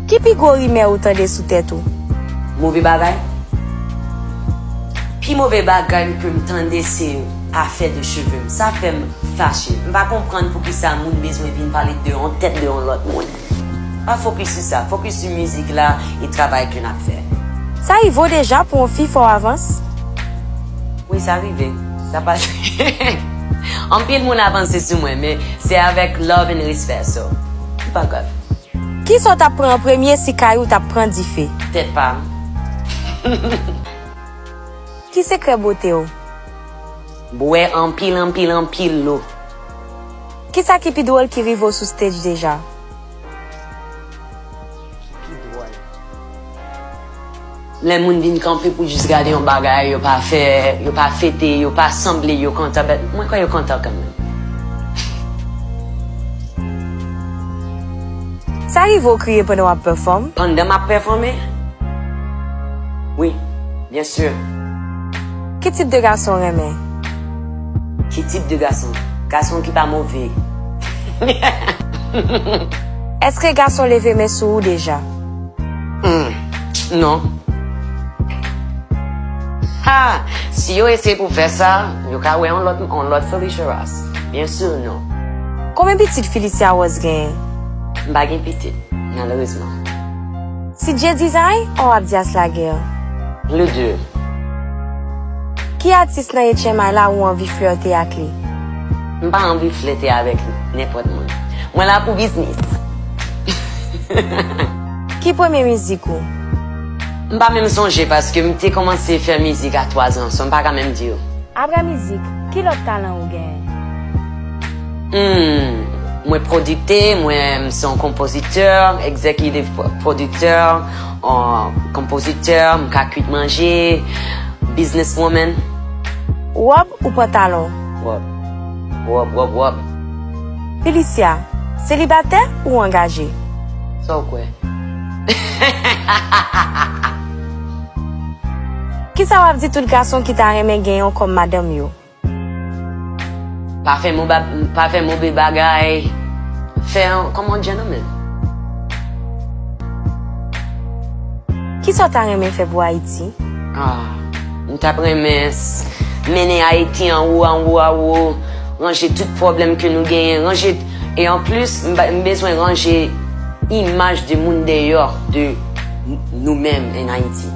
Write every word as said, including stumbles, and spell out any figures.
Ki pi gwo rimè ou tande sou tèt ou? Move bagay? Pi move bagay ke m tande se afè de cheve m. Sa fè m fache. M pa konprann poukisa moun bezwen vin pale de yon tèt de yon lòt moun. Pa fokis sou sa. Fokis sou mizik la e travay ke n ap fè. Sa rive w deja pou yon fi fè w avans? Wi, sa rive. Sa pase. Anpil moun avanse sou mwen, men se avèk love and respect, so, li pa grav. Kisa w t ap pran an premye si kay ou t ap pran dife? Tèt pa m. Ki sekrè bote w? Bwè anpil, anpil, anpil lo. Kisa ki pi dwòl ki rive w sou stage deja? Ki dwòl. Lè moun vin kanpe pou jis gade yon bagay, yo pa fè, yo pa fete, yo pa sanble, yo kontan, but mwen kwè yo kontan kanmenm. Sa rive w kriye pandan w ap pèfòm? Pandan m ap pèfòme? Wi, byen si. Ki tip de gason w renmen? Ki tip de gason? Gason ki pa move. Èske gason leve men sou ou deja? Hmm, non. Ha! Si yo eseye pou fè sa, yo ka wè yon lòt, yon lòt Felicia Ross. Byen si, non. Konbyen pitit Felicia Ross genyen? M pa gen pitit, malerezman. Si Dye dizay, ou ap di as la guerre? Le deux. Ki atis nan H M I la ou anvi flète ak li? M pa anvi flète avèk nenpòt moun. Mwen la pou biznis. Ki premye mizik ou? M pa menm sonje paske m te kòmanse fè mizik a twa zan, so m pa ka menm di w. Apre mizik, ki lòt talan ou genyen? Hmm, mwen pwodiktè, mwen m se yon konpozitè, egzekitif pwodiktè, yon konpozitè, m ka kwit manje, business woman. Wòb ou pantalon? Wòb. Wòb, wòb, wòb. Felicia, selibatè ou angaje? Sa w kwè? Kisa w ap di tout gason ki ta renmen gen yon kòm madanm yo? Pa fè mo ba-, pa fè move bagay. Fè yon, kòm yon gentleman. Kisa w ta renmen fè pou Ayiti? Ah, m t ap renmen s-, mennen Ayiti anwo, anwo, anwo, ranje tout pwoblèm ke nou genyen, ranje, e anplis, m ba-, m bezwen ranje imaj de moun deyò de n-, nou menm an Ayiti.